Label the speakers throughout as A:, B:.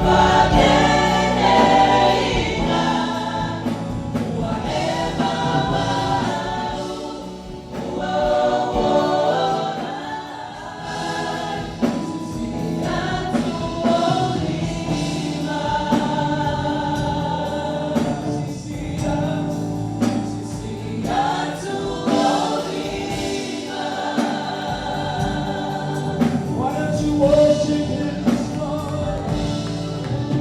A: Why don't you worship Him this morning?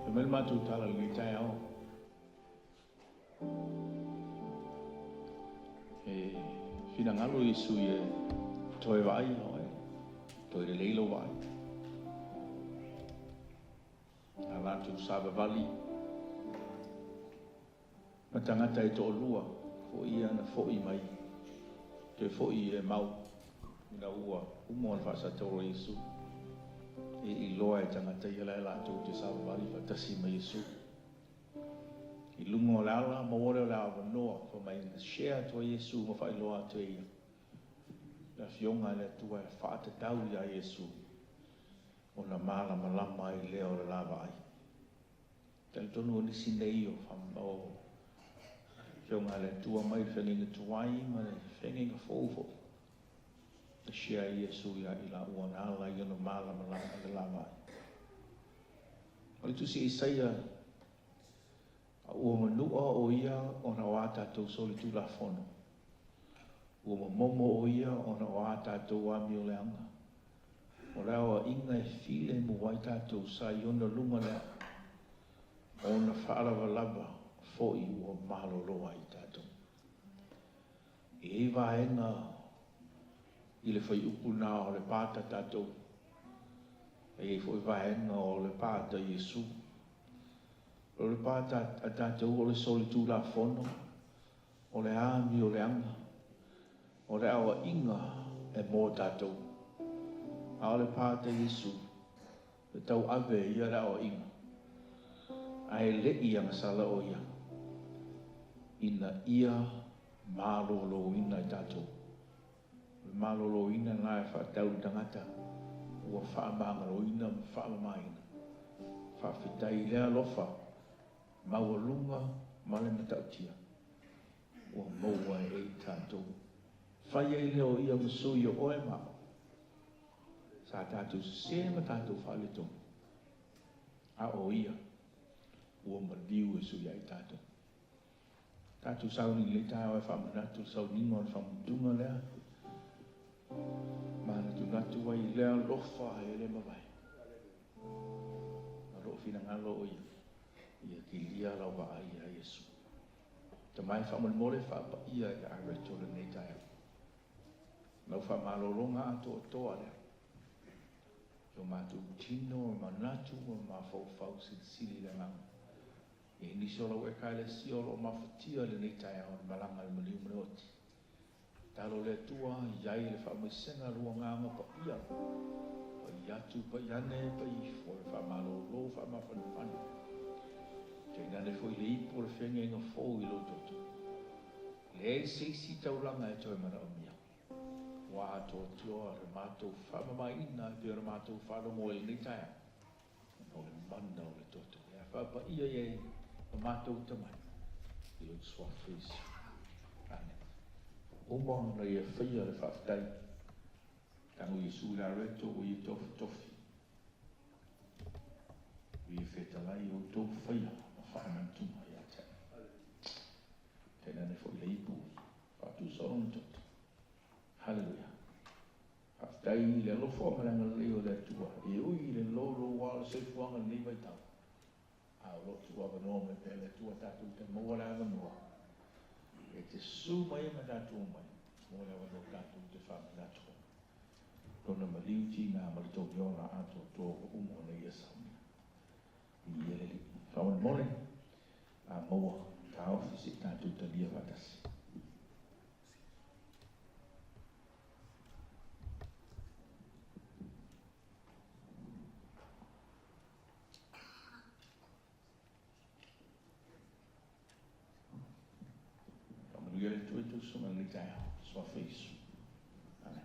A: E mai le matou tala i lenei taeao. E finagalo Iesu e toe vaai oe, toe lelei lou vaai. A latou savavali ma tagata e toalua foi ia na foi mai, toe foi e mau ina ua uma ona faasatauro e Iesu. E iloa e tagata ia la e latou te savavali faatasi ma Iesu. I luga o le ala, maua lea o le avanoa, fa mai na share atu ai Iesu ma faailoa atu e ia. Le afioga i le Atua e faatatau ia Iesu, ona malamalama ai lea o le la vaai. Talitonu o nisi nei o afioga i le Atua mai le feagaiga tuai ma le feagaiga fou foi. Na share Iesu ia i laua na ala i ona malamalama le la vaai. O le tusi Isaia, a ua manua o ia ona o a tatou solitulafono. Ua momomo o ia ona o a tatou amioleaga. O le aoaiga e file mu ai tatou sa i ona luga lea. Ona faalavalava foi ua malolo ai tatou. E i vaega i le whaiupu nā o le pāta tatou. E i foi vaega o le pāta Iesu. O le pāta a tatou o le solitulafono, o le ami o le anga, o le aoaiga e mō tatou. A o le pāta Iesu, le tau ave ia le aoaiga. Ae le i agasala o ia, ina ia maloloina i tatou. O le maloloina nā e whaatau i tangata, ua whaamangaloina ma whaamamaina. Whaafetai lea alofa, maualuga ma le matautia, ua maua e i tatou. Whai ai leo ia masui o oe mao, sa tatou sese ma tatou whaaletonu. A o ia, ua maliu e sui ai tatou. Tatou sauni le taeao e faamanatu le sauniga o le faamutuga lea. Manatunatu ai lea alofa e le mavae. A loo finagalo o ia, ia kilia lau vaai ia Iesu. Tamai faamolemole faapaia ia areto lenei taeao. Lau faamalologa atoatoa lea. O matou tino, o manatu, o mafaufau silisili le agaga. E nisi o lau ekalesia o loo mafatia lenei taeao le malaga le maliu ma le oti. Talo le Atua iai le faamaisega lua agaga paia. Pai atu, pai ane, pai ifo, le faamalolo, faamafanafana. Tainane foi le ipu o le feagaiga fou i lou toto. Leai se isi taulaga e toe manaomia. Ua atoatoa le matou faamamaina e pei ona matou faalogo ai lenei taeao. O le mana o le toto. Ea faapaia ia i o matou tamai. I lou suafa Iesu. Amen. Uma ona ia faia le faafetai. Tago Iesu i le areto ua ia tofitofi. Ua ia fetalai o outou faia ma faamanatuga ia te au. Tainane foi le ipu faatusa o lona toto. Hallelujah. Faafetai i le alofa ma le agalelei o le Atua. E ui i le loloa o le soifuaga lenei vaitau. A o loo tuu avanoa mai pea le Atua tatou te maua le avanoa. E te su mai e ma tatou mai. Mo le avanoa tatou te faamanatu. Lona maliu tigā ma le togiola atoatoa ua uma ona ia saunia. I ia le alii. Faamolemole, a maua taofi se i tatou talia faatasi. Faamanuia le Atua i tou susuga i lenei taeao. Suafa Iesu. Amen.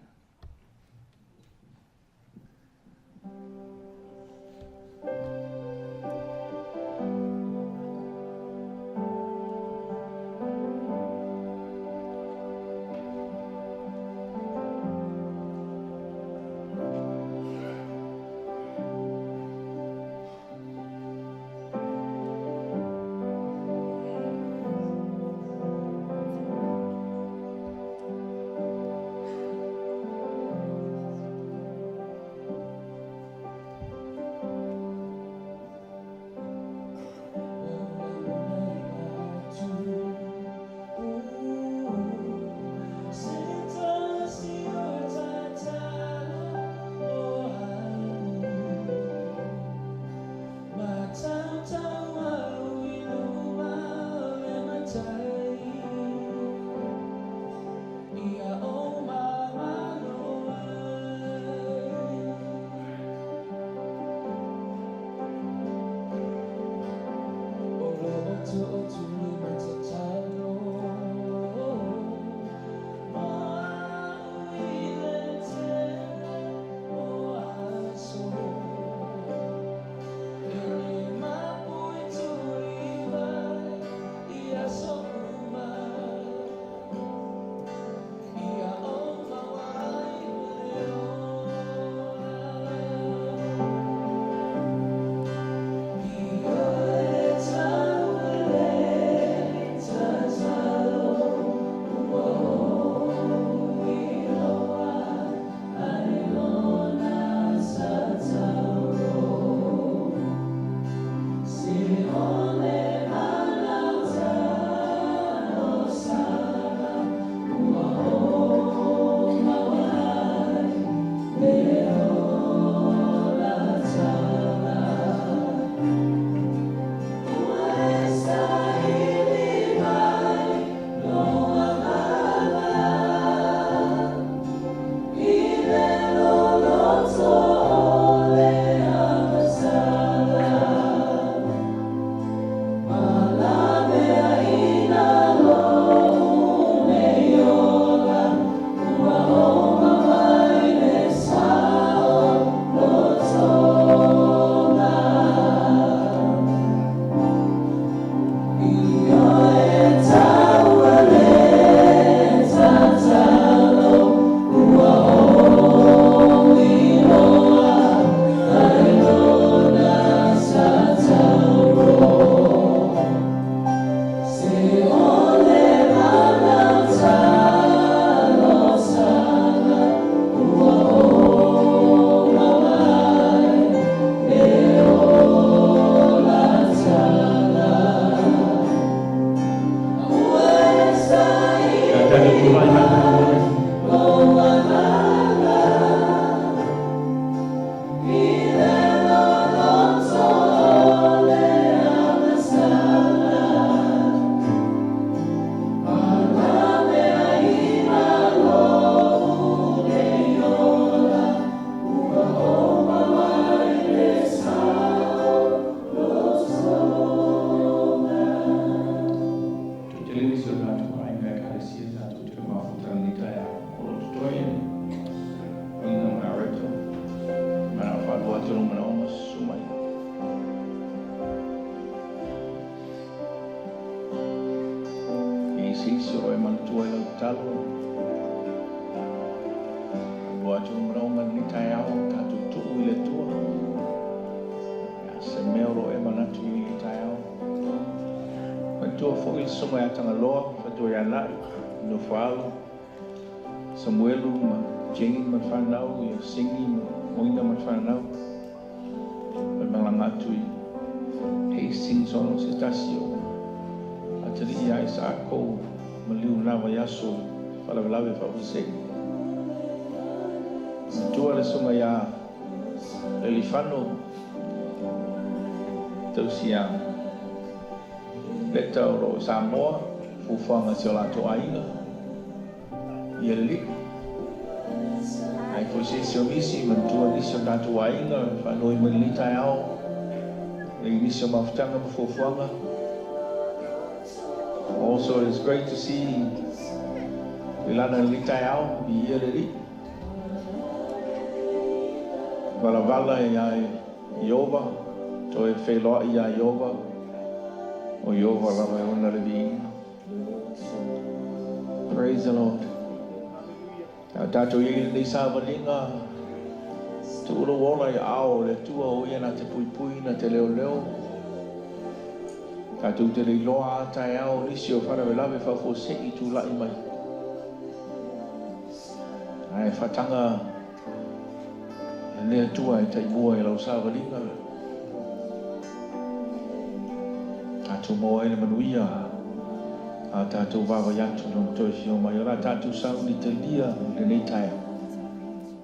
A: Samuelu ma Jenny ma whanau, ia Singi ma Moina ma whanau. Pai malanga atu i Hastings ono se tasi o atari ia i sa kou ma liu na vai aso whalawelawe whausei. Matua le sunga ia Lelifano tausia leta o ro Samoa fufuanga si o lato aiga ia li ai foi se se o nisi matua nisi o tatou aiga whanoi mai li tai ao le nisi o mafutanga ma fufuanga. Also it is great to see Ilana li tai ao i ia le li Wala ia Iova toe wheloa ia Iova o Iova lava e ona le viina. Praise the Lord. A tātou i nei sāwalinga te uro ola i ao le tua o ia nā te pui pui nā te leo leo. Tātou te leiloa a tae ao nisi o wharawelawe whafose i tū lai mai. Ai whatanga le tua e taimua i lau sāwalinga. Tātou moa e le manuia a tātou wawa iatu no toi whio mai ora tātou sauni te lia le nei taia.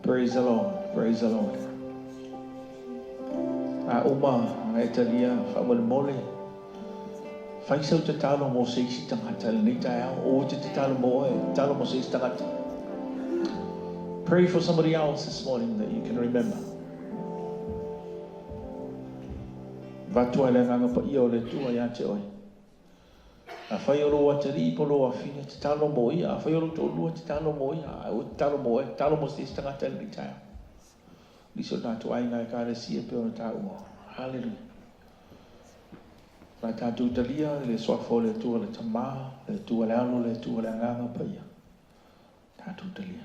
A: Praise the Lord, praise the Lord. A uma e te lia whaamale mole. Whaisau te talo mō se isi tangata le nei taia o te te talo mō e talo mō se isi tangata. Pray for somebody else this morning that you can remember. Vatua le nganga pa ia o le tua ia te oi. Afai o lou atalii po o lou afafine, tatalo mo ia. Afai o lou toalua, tatalo mo ia. Ae aua e tatalo mo oe, tatalo mo se isi tagata i lenei taeao. Nisi o tatou aiga Ekalesia e pei ona taua. Haleluia. O le a tatou talia i le suafa o le Atua le Tama, le Atua le Alo, le Atua le Agaga Paia. Tatou talia.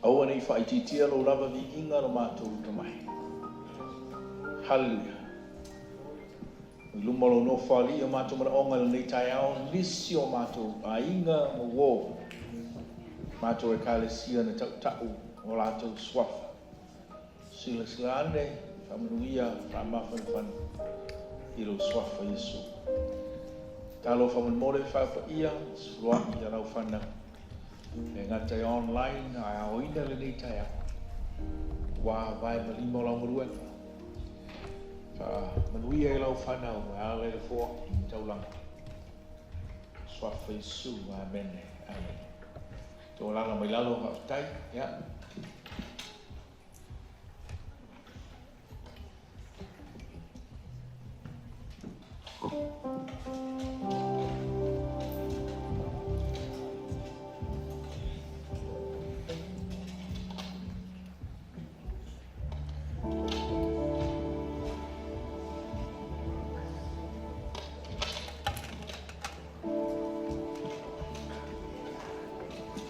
A: Aua ne i faaitiitia lou lava viiga lo matou atamai. Haleluia. I luma o lou nofo alii o matou manaoga i lenei taeao, nisi o matou aiga ma uo, matou Ekalesia na tautau o latou suafa. Silasila ane, faamanuia, faamafanafana i lou suafa Iesu. Talofa molemole faapaia suluai ia lau fanau. E gata i online ae aoina lenei taeao. Ua vae ma lima o lau galuega. Faamanuia i lau fanau e ala i le foai i taulaga. Suafa Iesu. Amene. Amene. Tō mai lalo faafetai. Ia.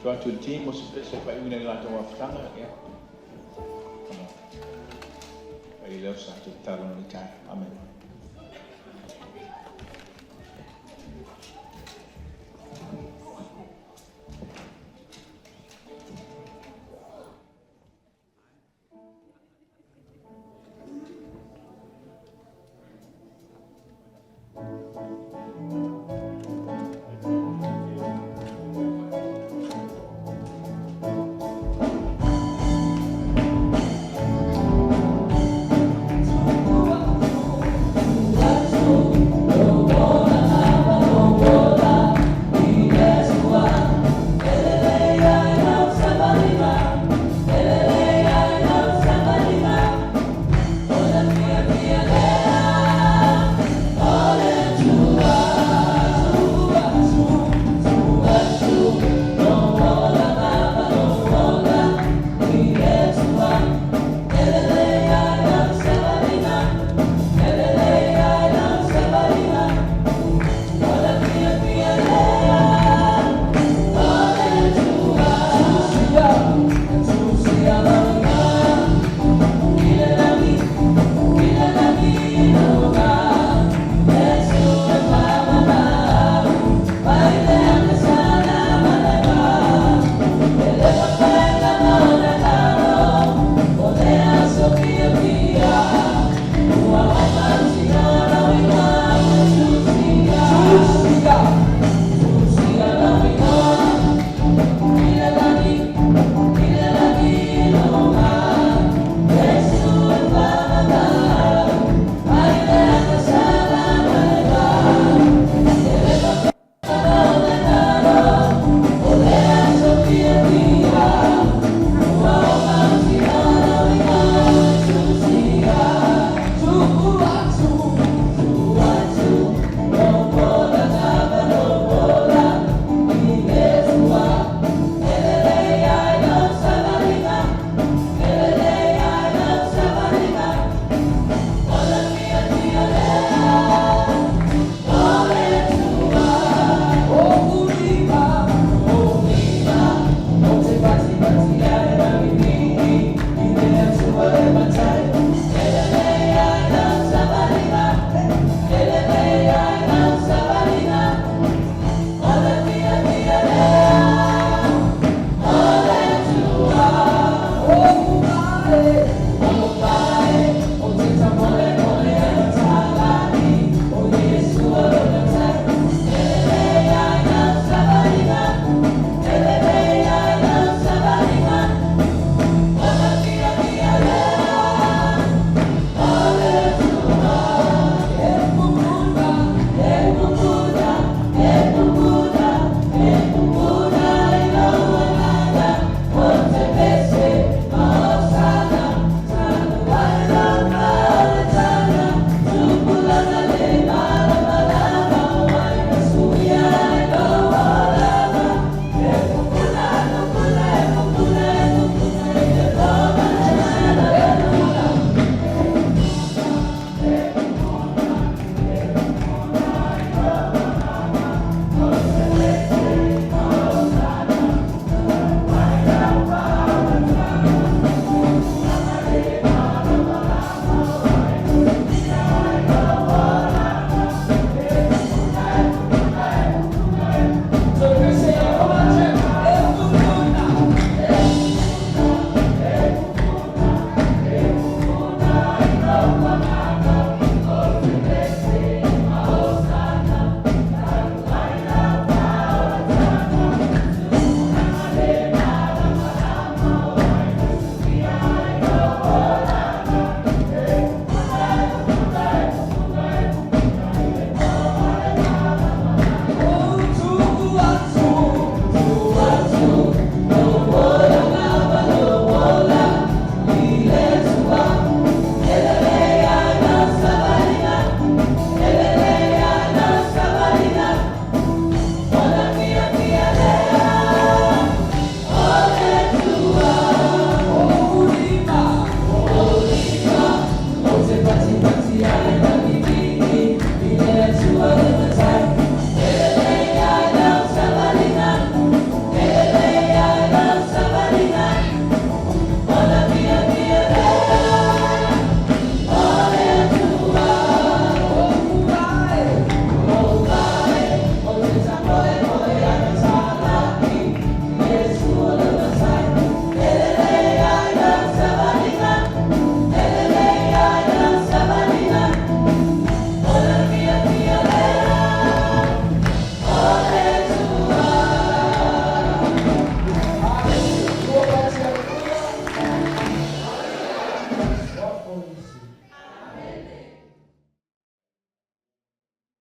A: Tua atu i le team o se pese faaiuina i latou afutaga. Ia. Come on. Ai leo sa te tatalo lenei taeao. Amen.